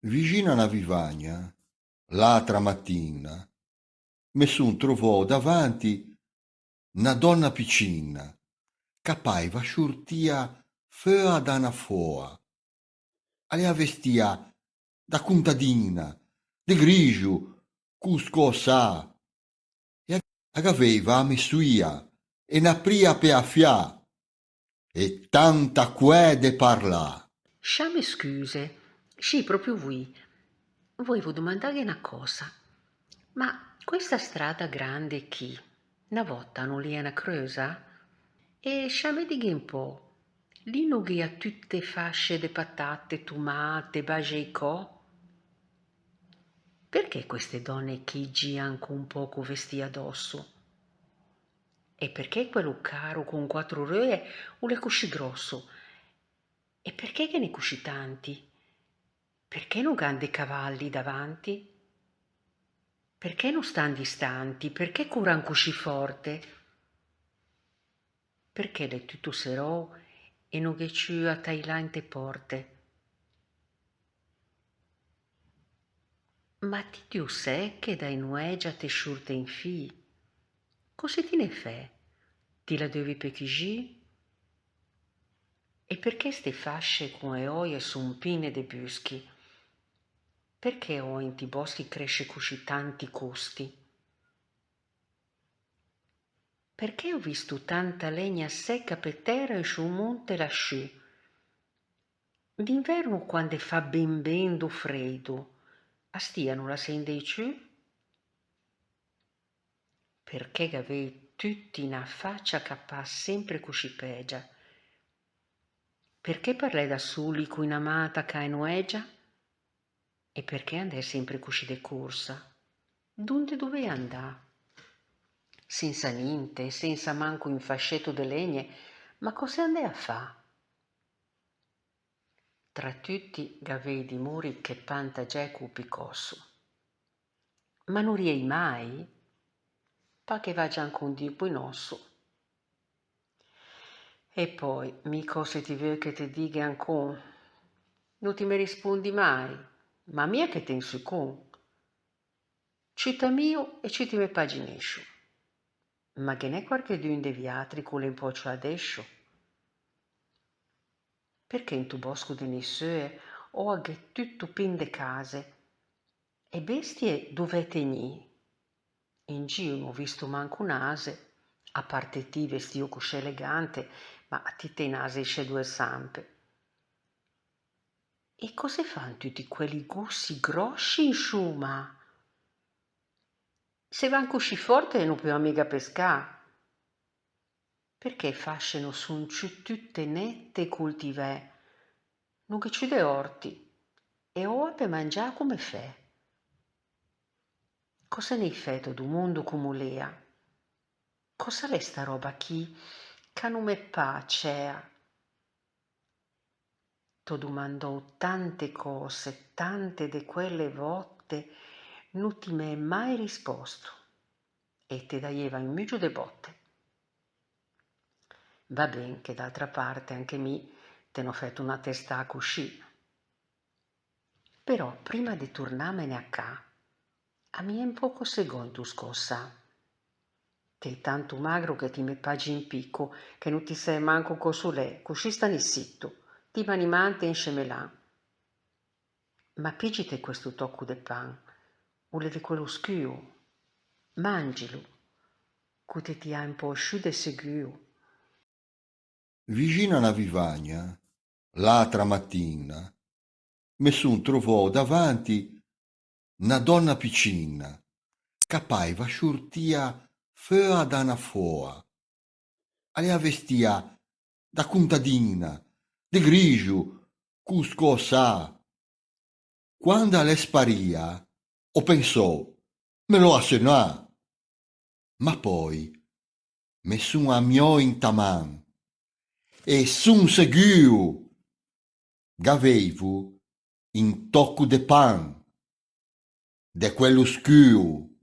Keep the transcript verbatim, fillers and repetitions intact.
Vixin à na vivagna, l'atra matin-a, me son trovou davanti na dònna piccin-a, ch'a paiva sciortia feua da na foa. A l'ea vestìa da contadin-a, de grixo, co scösâ, e a, a gaveiva a messoia e na pria pe affiâ, e tanta coæ de parlâ. Scià me scuse, scì proprio voî. Voeivo domandâghe na cösa. Ma questa strada grande chì, na vòta no l'ea na creusa? E scià me dighe un pö, lì no gh'ea tute fasce de patate, tomate, baxeicò? Perché queste dònne chì gian co un pöco vestìe adòsso? E perché quello caro con quattro reue o l'é coscì gròsso? E perché ghe n'é coscì tanti? Perché no gh'an de cavalli davanti? Perché no stan distanti? Perché coran coscì fòrte? Perché l'é tuto serou e no gh'é ciù à tailâ inte pòrte? Ma ti ti o sæ che da e noæge a te sciorte un fî? Cöse ti ne fæ? Ti l'addeuvi pe cuxî? E perché ste fasce con e oie son pine de buschi? Perché oe inti bòschi cresce coscì tanti costi? Perché ò visto tanta legna seca pe tæra in sciô monte lasciù? D'inverno, quande fa ben ben do freido, a stia no la sendei ciù? Perché gh'avei tuti na facia ch'a pâ sempre coscì pægia? Perché parlè da soli co na man tacâ a e noæge? E perché andè sempre coscì de corsa? Donde dovei andâ? Sensa ninte, sensa manco un fasceto de legne, ma cöse andè à fâ? Tra tuti gh'avei di mori che panta geco o picòsso. Ma no riei mai? Pâ che vagia ancon drio po un òsso. E poi, mi cöse ti veu che te dighe ancon? No ti me rispondi mai, ma mi a che te insucon. Ciù t'ammio e ciù ti me paginescio. Ma ghe n'é quarchedun de viatri ch'o l'é un pö ciù adescio? Perché into bòsco de Nisseue oa gh'é tutto pin de case? E bestie dov'ê tegnî? In gio no ò visto manco un ase, a parte ti vestio coscì elegante, ma ti te n'asei sce doe zampe. E cöse fan tuti quelli gossi gròsci in sciô mâ? Se van coscì fòrte no peuan miga pescâ. Perché e fasce no son ciù tute nete e coltivæ? No gh'é ciù de òrti. E oa pe mangiâ comme fæ? Cöse n'ei fæto do mondo com'o l'ea? Cösa l'é sta röba chì ch'a no me pâ ciæa? T'ò domandou tante cöse, tante de quelle vòte, no ti m'é mai rispòsto, e te daieiva un muggio de bòtte. Va ben che da atra parte anche mi te n'ò fæto na testâ coscì. Però prima de tornâmene a cà, ammio un pöco se gh'ò into scösâ. T'ê tanto magro che ti me pagi un pico, che no ti sæ manco cös'o l'é, coscì stane sito, ti manimante e inscemelà. Ma pigite questo tòco de pan, o l'é de quello scuo, mangilo, ch'o te tià un pö sciù de seguo. Vixin à na vivagna, l'atra matin-a, me son trovou davanti na dònna piccin-a, ch'a paiva sciortia feua da na foa. A l'ea vestìa da contadin-a, de grixo, co scösâ. Quande a l'é sparìa, ò pensou, me l'ò asseunâ. Ma poi me son ammiou inta man e son seguo, gh'aveivo un tòco de pan, de quello scuo,